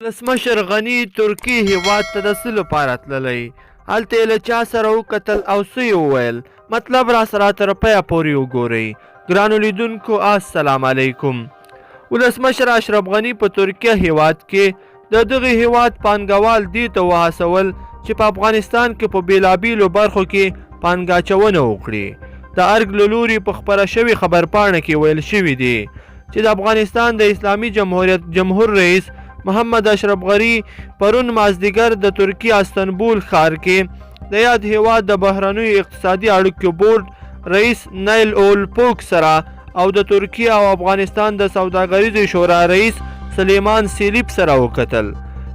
ولسمشر غني ترکیې هېواد ته د څه لپاره تللی؟ هلته یې له چا سره وکتل او څه یې وویل؟ مطلب راسره تر پایه پورې وګورئ. ګرانو لیدونکو السلام علیکم. ولسمشر اشرف غني په ترکیه هېواد کې د دغه هېواد پانګوال دې ته وهڅول چې په افغانستان کې په بېلابېلو برخو کې پانګه اچونه وکړي. د ارګ له لوري په خپره شوې خبرپاڼه کې ویل شوي دي چې د افغانستان د اسلامي جمهوریت جمهور رئیس محمد اشرف غني پرون مازدیګر د ترکیې استنبول ښار کې د یاد هیواد د بهرنیو اقتصادي اړیکو بورډ رئیس نیل اول پوک سره او د ترکیې او افغانستان د سوداګریزې شورا رئیس سلیمان سیلیپ سره وکتل.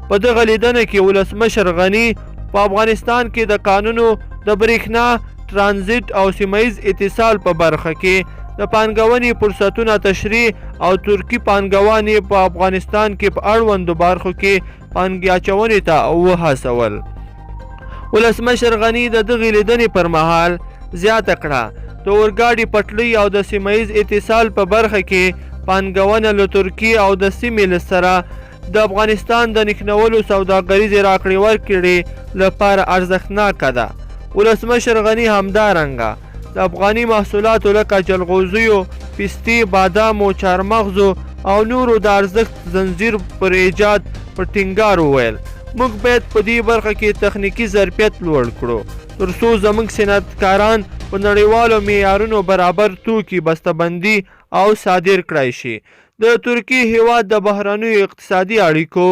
په دغه لیدنه کې ولسمشر غني په افغانستان کې د کانونو د برېښنا، ترانزیټ او سیمه ییز اتصال په برخه کې د پانګونې فرصتونه تشریح او ترکي پانګوان یې په افغانستان کې په اړوندو برخو کې پانګې اچونې ته وهڅول. ولسمشر غني د دغې لیدنې پر مهال زیاته کړه، د اورګاډي پټلۍ او د سیمه ییز اتصال په برخه کې پانګونه له ترکیې او د سیمې له سره د افغانستان د نښلولو سوداګریزې راکړې ورکړې لپاره ارزښتناکه ده. ولسمشر غني همدارنګه د افغاني محصولاتو لکه جلغوزیو، پستې، بادامو، چارمغزو او نورو د ارزښت زنځیر پر ایجاد په ټینګار وویل، موږ باید په دې برخه کې تخنیکي ظرفیت لوړ کړو، تر څو زموږ صنعتکاران په نړیوالو معیارونو برابر توکي بسته بندي او صادر کړای شي. د ترکیې هېواد د بهرنیو اقتصادي اړیکو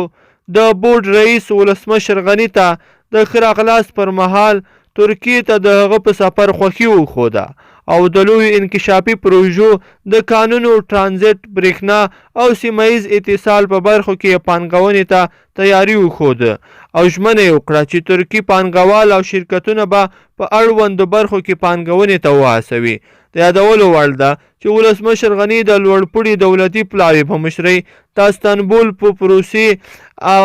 د بورډ رئیس ولسمشر غني ته د ښه راغلاست پر مهال ترکیې ته د هغه په سفر خوښي وښوده او د لویو انکشافي پروژو، د کانونو، ترانزیټ، برېښنا او سیمه ییز اتصال په برخو کې یې پانګونې ته تیاری وښوده او ژمنه یې وکړه چې ترکي پانګوال او شرکتونه به په اړوندو برخو کې پانګونې ته وهڅوي. د یادولو وړ ده چې ولسمشر غني د لوړپوړي دولتي پلاوي په مشرۍ د استانبول په پروسې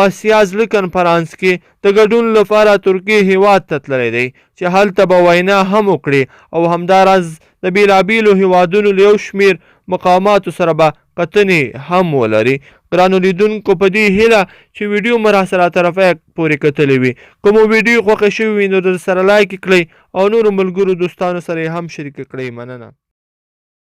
اسیا زړه کنفرانس کې د ګډون لپاره ترکیې هیواد ته تللی دی چې هلته به وینا هم وکړي او همداراز د بیلابیلو هیوادونو له یو شمیر مقاماتو سره به کتنې هم ولري. ګرانو لیدونکو په دې هیله چې ویډیو مو راسره تر پایه پورې کتلې وي. که مو ویډیو خوښه شوې وي نو درسره لایک کړئ او نورو ملګرو دوستانو سره یې هم شریکه کړئ. مننه.